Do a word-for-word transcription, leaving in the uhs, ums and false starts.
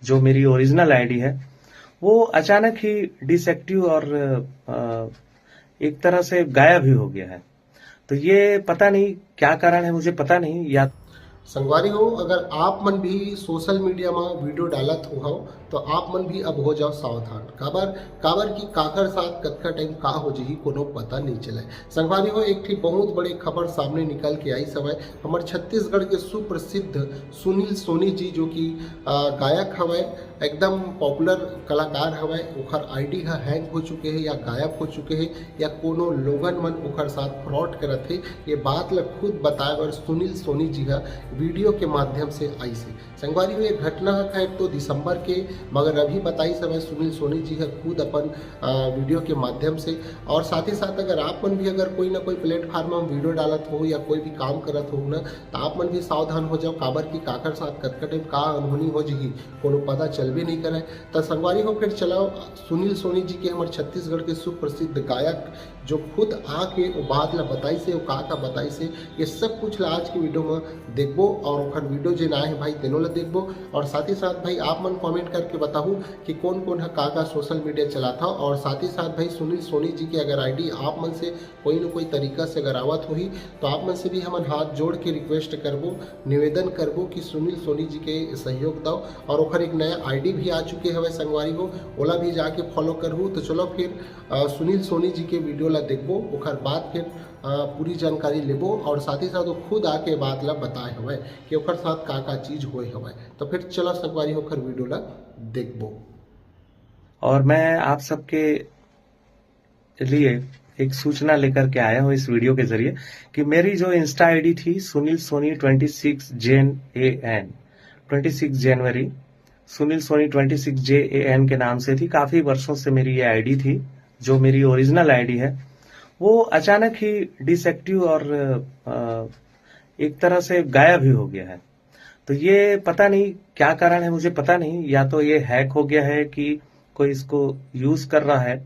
जो मेरी original ID है, वो अचानक ही डिसएक्टिव और अ, एक तरह से गायब ही हो गया है। तो ये पता नहीं क्या कारण है, मुझे पता नहीं। या संगवारी हो, अगर आप मन भी सोशल मीडिया में वीडियो डालत हो, हो तो आप मन भी अब हो जाओ सावधान। काबर काबर कि काकर साथ कतका टाइम का हो जही, कोनो पता नहीं चले। संगवारी हो, एक ठी बहुत बड़े खबर सामने निकल के आई हवय। हमर छत्तीसगढ़ के सुप्रसिद्ध सुनील सोनी जी, जो कि अ, गायक हवय, एकदम पॉपुलर कलाकार हवय, ओखर आईडी ह हैंग हो चुके हे या गायब हो चुके हे या कोनो लोगन मन ओखर साथ फ्रॉड करत हे, ये बात ल खुद बताए बर सुनील सोनी जी ह वीडियो के माध्यम से आइस हे। संगवारी हो, ये घटना ह खैर तो दिसंबर के, मगर अभी बताइस हवय सुनील सोनी जी ह खुद अपन अ, वीडियो के माध्यम से। और साथ ही साथ अगर आप मन भी अगर कोई ना कोई प्लेटफॉर्म में वीडियो डालत हो या कोई भी काम करत हो ना, तो आप मन भी सावधान हो जाओ, काबर कि काकर साथ कतका टाइम का अनहोनी हो जही, कोनो पता चलबे नहीं करे। तो संगवारी हो, फिर चलाओ सुनील सोनी जी के, हमर छत्तीसगढ़ के सुप्रसिद्ध गायक, जो खुद आके वो बात ला बताइस हे, वो का का बताइस हे, ये सब कुछ ला आज की वीडियो में देखबो। और ओखर वीडियो जेन आए हे भाई, तेनो ला देखबो। और साथ ही साथ भाई, आप मन कमेंट करके बताहू कि कौन कौन ह का का सोशल मीडिया चलात हव। और साथ ही साथ भाई, सुनील सोनी जी के अगर आईडी आप मन से कोई न कोई तरीका से अगर आवत होही, तो आप मन से भी हमन हाथ जोड़ के रिक्वेस्ट करबो, निवेदन करबो कि सुनील सोनी जी के सहयोग दव और ओखर एक नया आईडी भी आ चुके हवय संगवारी हो, ओला भी जाके फॉलो करहू। तो चलो फिर अ, सुनील सोनी जी के वीडियो ला देखबो, ओखर बाद फिर अ, पूरी जानकारी लेबो और साथ ही साथ वो खुद आके बात ला बताए हवय कि ओखर साथ का का चीज होए हवय। तो फिर चलो संगवारी हो, ओखर वीडियो ला देखबो। और मैं आप सबके लिए एक सूचना लेकर के आया हूँ इस वीडियो के जरिए कि मेरी जो इंस्टा आईडी थी, सुनील सोनी ट्वेंटी सिक्स जेन ए एन, ट्वेंटी सिक्स जनवरी, सुनील सोनी ट्वेंटी सिक्स जे ए एन के नाम से थी, काफी वर्षों से मेरी ये आईडी थी, जो मेरी ओरिजिनल आईडी है, वो अचानक ही डिसएक्टिव और अ, एक तरह से गायब ही हो गया है। तो ये पता नहीं क्या कारण है, मुझे पता नहीं, या तो ये हैक हो गया है कि कोई इसको यूज कर रहा है।